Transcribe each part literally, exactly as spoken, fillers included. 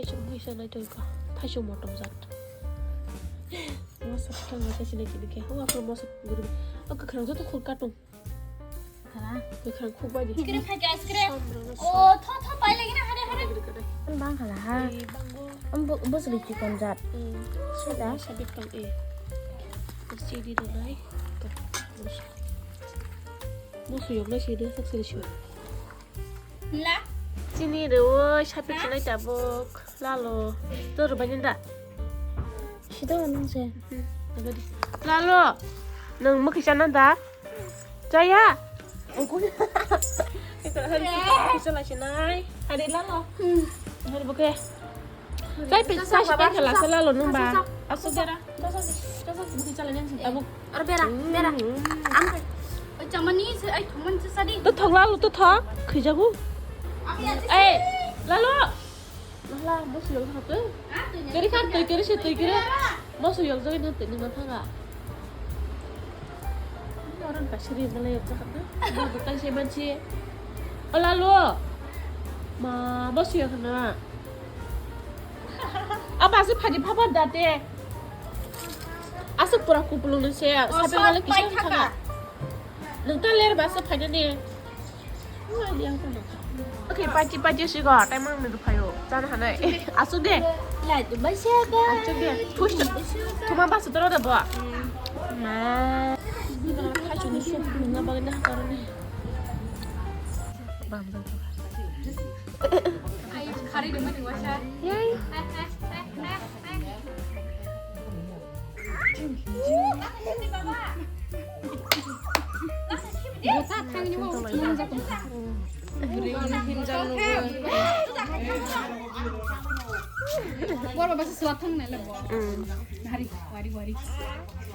Thaisok buisa nai tongkha, thaisok motom jat. Moso thang ma thaisok nai tongkha, o aphuru moso guri. O kwkhwrang joto khul katung. Hala. Kwkhwrang khuk bai di. Ice cream khai ke ice cream. Samrang no. O, tho, tho, pai lagi na, hare, hare. Guri guri. Bang hala ha. Eh, bang bo. Am bo, bo suli chikon jat. Hmm. Suda. Sabit kang, eh. Sidi ro nai. Moso yok nai sidi, sak sidi shu. La. Chini rw, sapit kwnai tabuk. Lalo. Tor rwbaini da? Sido nang se. Hmm, agadi. Lalo. Nang mwkhwi chana da? Chaya? Ogo. Ito hari kita bisa lah sinai. Hari lalo. Hmm. Hari buke. Chai pe, chai pe khala sa lalo nung ba. Asu dera. Tabuk. Ar bera, bera. Am kai. Oi, chamani se, ai, thuman se sadi. To thok lalo, to thok. Khijagu. Ei, lalo. Lala, moso yok thok to. Keri kar tui keri se tui keri. Moso yok joi na tini ma thaga. Orang kasih dia malah yok thok to. Mau bukan sih banci. Oh, lalo. Ma, moso yok na. Aba aswk phaidi phapar da te. Aswk pura kupulung ni se, oh, sapir wala kisa thaka. Nung ta ler ba aswk phaidi ni. Okay, pachi pachi si go, tai mang ni phayo. Chan hanai. Aswk de. Lai tu ba se ga. Aswk de. Push. Thuma ba sutro de bo. Ma. Khai chuni se nungna bagna karone. Bam bam. Yay. Bor baba se swat thang nai le bo. Mm. Hari, wari, wari.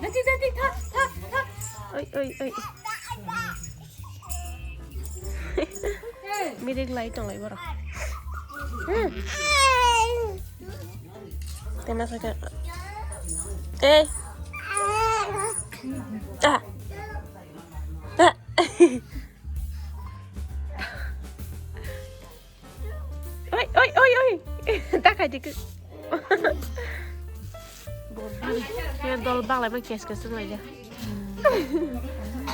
Dati, dati, tha, tha, tha. Oi, oi, oi. Mirik lai tonglai borok. Hmm. Tena kaka. Eh. Ah. Ah. Oi, oi, oi, oi. Takai dik. Bor. Ya dol bang lai ma kes kes lai ja.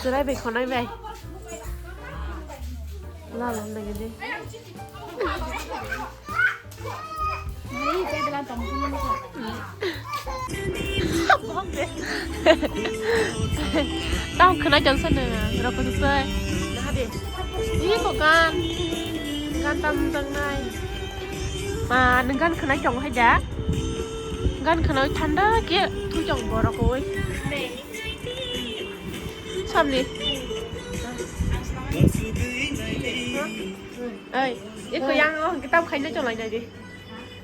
Chwrai bai khonai bai. La la na gidi. Tao khna jan sa na roko sai. Na de. Ni ko gan. Gan tam jang nai. Ma nang gan khna jong hai da. Gan khna thanda ke tu jong borok oi. Samni. Oi, eko yang o kitab khaina cholai nai di.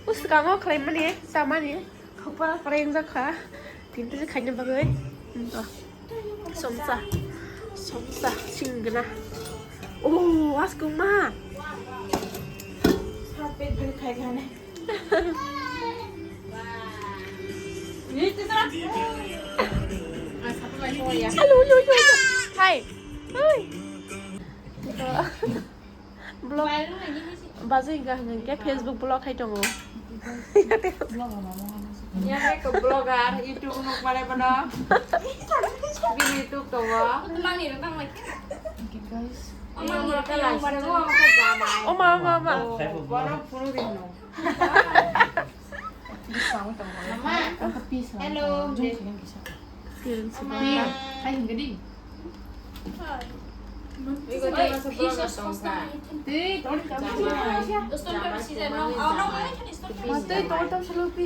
Us kango khlai mani, samani. Khokpa khlai wngjakha. Tinta se khaina bagwi. Somsa. Somsa singna. Oh, askung ma. Sapet bil khai khane. Hello, hello, hello, hello. Hi. Hi. Vlog. Bazai hingka hingke Facebook vlog hai tongo. Ya ke vlogger, YouTube nuk pare bono. Bini YouTube tongo. Mangni rok tang lai. Okay, guys. Mangni rok tang lai. Oma, oma, oma. Oh, bono phuru rinno. Mama. Hello. Hai hingke di. Tei tor tam salo pi.